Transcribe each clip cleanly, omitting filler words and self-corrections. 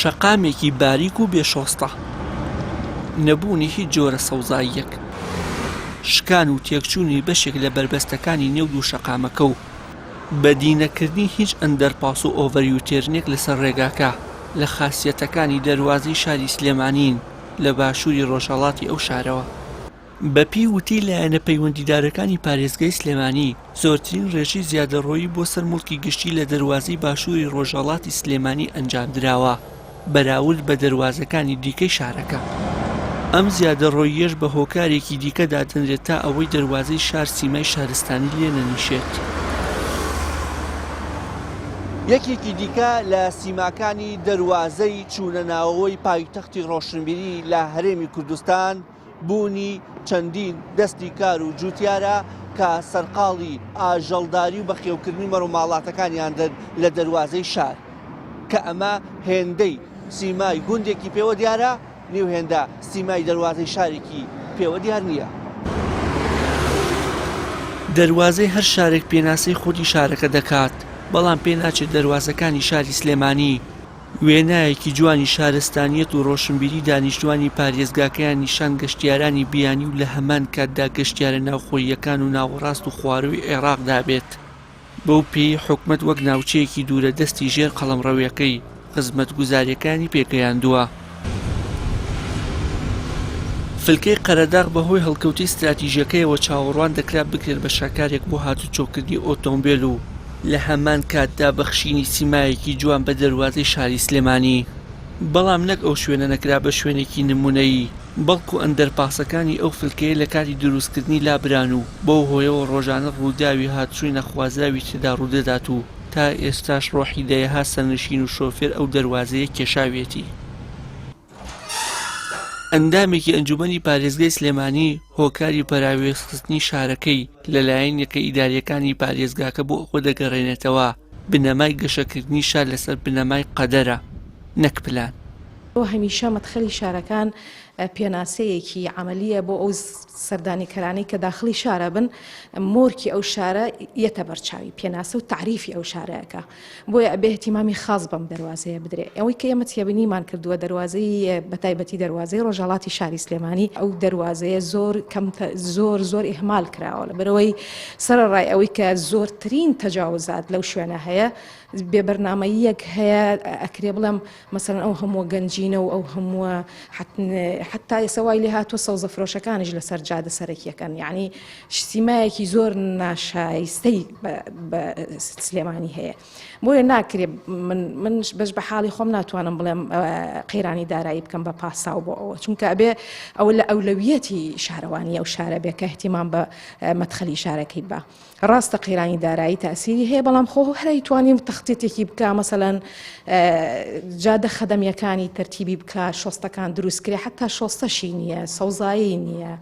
شەقامێکی باریک و بێ شۆستە. نەبوونی هیچ جۆرە سەوزاییەک. شکان و تێکچوونی بەشێک لە بەربەستەکانی نێو دوو شەقامەکە و بەدینەکردنی هیچ ئەندەرپاس و ئۆڤەر یوتێرنێک لەسەر ڕێگاکە لە خاسیەتەکانی دەروازەی شاری سلێمانین لە باشووری ڕۆژهەڵاتی ئەو شارەوە. بەپێی وتەی لایەنە پەیوەندیدارەکانی پارێزگای سلێمانی، زۆرترین ڕێژەی زیادەڕۆیی بۆ سەر موڵکی گشتی لە دەروازەی باشووری ڕۆژهەڵاتی سلێمانی ئەنجامدراوە بەراورد بە دەروازەکانی دیکەی شارەکە. ئەم زیادەڕۆییەش بە هۆکارێکی دیکە دادەنرێت تا ئەوەی دەروازەی شار سیمای شارستانی لێ نەنیشێت. یەکێکی دیکە لە سیماکانی دەروازەی چوونە ناوەوەی پایتەختی ڕۆشنبیری لە هەرێمی کوردستان، بوونی چەندین دەستی کار و جووتیارە کە سەرقاڵی ئاژەڵداری و بەخێوکردنی مەڕوماڵاتەکانیان دەن لە دەروازەی شار کە ئەمە هێندەی سیمای گوندێکی پێوە دیارە نیو هێندە سیمای دەروازەی شارێکی پێوە دیار نییە. دەروازەی هەر شارێک پێناسەی خودی شارەکە دەکات، بەڵام پێناچێت دەروازەکانی شاری سلێمانی وێنایەکی جوانی شارستانیەت و ڕۆشنبیری دانیشتوانی پارێزگاکەیان نیشان گەشتیارانی بیانی و لە هەمان کاتدا گەشتیارە ناوخۆییەکان و ناوەڕاست و خوارووی عێراق دابێت، بەو پێیەی حکومەت وەک ناوچەیەکی دوورە دەستی ژێر قەڵەمڕەویەکەی خزمەتگوزاریەکانی پێگەیاندووە. فلکەی قەرەداغ بەهۆی هەڵکەوتەی ستراتیژیەکەیەوە چاوەڕوان دەکرا بکرێت بە شاکارێک بۆ هاتوچۆکردنی ئۆتۆمبێل و لە هەمان کاتدا بەخشینی سیمایەکی جوان بە دەروازەی شاری سلێمانی، بەڵام نەک ئەو شوێنە نەکرا بە شوێنێکی نمونەیی، بەڵکو ئەندەرپاسەکانی ئەو فلکەیە لە کاتی دروستکردنی لابران و بەو هۆیەوە ڕۆژانە ڕووداوی هاتوچۆی نەخوازراوی تێدا ڕوودەدات و تا ئێستاش ڕۆحی دەیەها سەرنشین و شۆفێر ئەو دەروازەیە کێشاویەتی. ئەندامێکی ئەنجومەنی پارێزگای سلێمانی هۆکاری پەراوێزخستنی شارەکەی لەلایەن یەکە ئیدارییەکانی پارێزگاکە بۆ ئەوە دەگەڕێنێتەوە، بنەمای گەشەکردنی شار لەسەر بنەمای قەدەرە نەک پلان. بۆ هەمیشە مەدخەلی شارەکان پێناسەیەکی عەمەلییە بۆ ئەو سەردانیکەرانەی کە داخڵی شارە بن، مۆرکی ئەو شارە یەتە بەرچاوی، پێناسە و تەعریفی ئەو شارە ئەکا. بۆیە ئەبێ ئیهتیمامی خاس بەم دەروازەیە بدرێ. ئەوەی کە ئێمە تێبینیمان کردووە دەروازەی بە تایبەتی دەروازەی ڕۆژهەڵاتی شاری سلێمانی ئەو دەروازەیە زۆر کەم زۆر زۆر ئیهمال کراوە لەبەرئەوەی سەرەڕای ئەوەی کە زۆرترین تەجاوزات لەو شوێنە هەیە بێ بەرنامەییەک هەیە ئەکرێ بڵێم مەسەلەن ئەو هەمووە گەنجینە و ئەو هەمووە حتا ئێستا وای لێ هاتووە سەوزە فرۆشەکانیش لەسەر جادە سەرەکیەکەن یعنی سیمایەکی زۆر ناشایستەی بە سلێمانی هەیە بۆیە ناکرێ من من بەش بە حاڵی خۆم ناتوانم بڵێم قەیرانی دارایی بکەم بە پاساو بۆ ئەوە چونکە ئەبێ ئەوە لە ئەولەویەتی شارەوانی ئەو شارە بێ کە احتیمان بە مەدخەلی شارەکەی بە ڕاستە قەیرانی دارایی تاسیری هەیە بەڵام خۆ هەرای توانیم تەختێتێکی بکە مەسەلەن جادە خەدەمیەکانی تەرتیبی بکە شۆستەکان دروست کرێ حتا شۆستەشی نییە سەوزایی نییە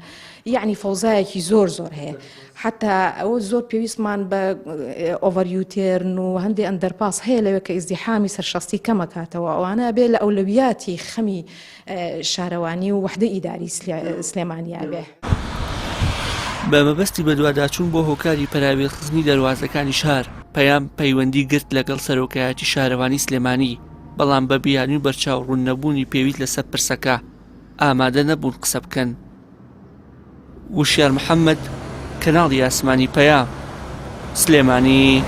یعنی فەوزایەکی زۆر زۆر هەیە حتا ئەوە زۆر پێویستمان بە ئۆڤەر U-turn و هەندێ underpass هەیە لەوێ کە ئیزدیحامی سەرشەستی کەمەکاتەوە ئەوانە بێ لە ئەولەویاتی خەمی شارەوانی و وەحدەی ئیداری سلێمانیا بێ. بە مەبەستی بەدواداچوون بۆ هۆکاری پەراوێزخستنی دەروازەکانی شار، پەیام پەیوەندی گرت لەگەڵ سەرۆکایەتی شارەوانی سلێمانی، بەڵام بە بیانووی بەرچاو ڕوون نەبوونی پێویست لەسەر پرسەکە، ئامادە نەبوون قسە بکەن. وشیار محەمەد، کەناڵی ئاسمانی پەیام، سلێمانی.